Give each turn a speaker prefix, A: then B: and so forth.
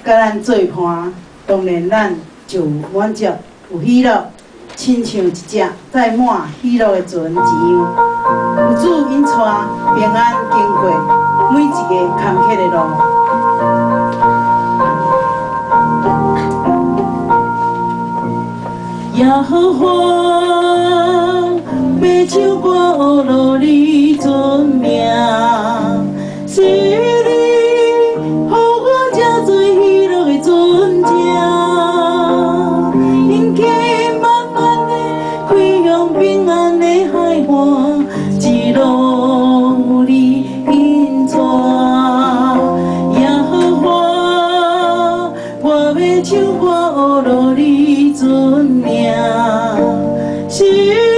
A: 佮咱做伴，當然咱就有滿足、有喜樂，親像一隻載滿喜樂的船一樣。有主引帶平安經過每一个坎坷的路。耶和華，欲唱歌呵咾你尊名，是你予我這做喜樂的船隻，引擎慢慢的開向平安的海岸，一路有你引帶。耶和華，我欲唱歌呵咾你尊名，是。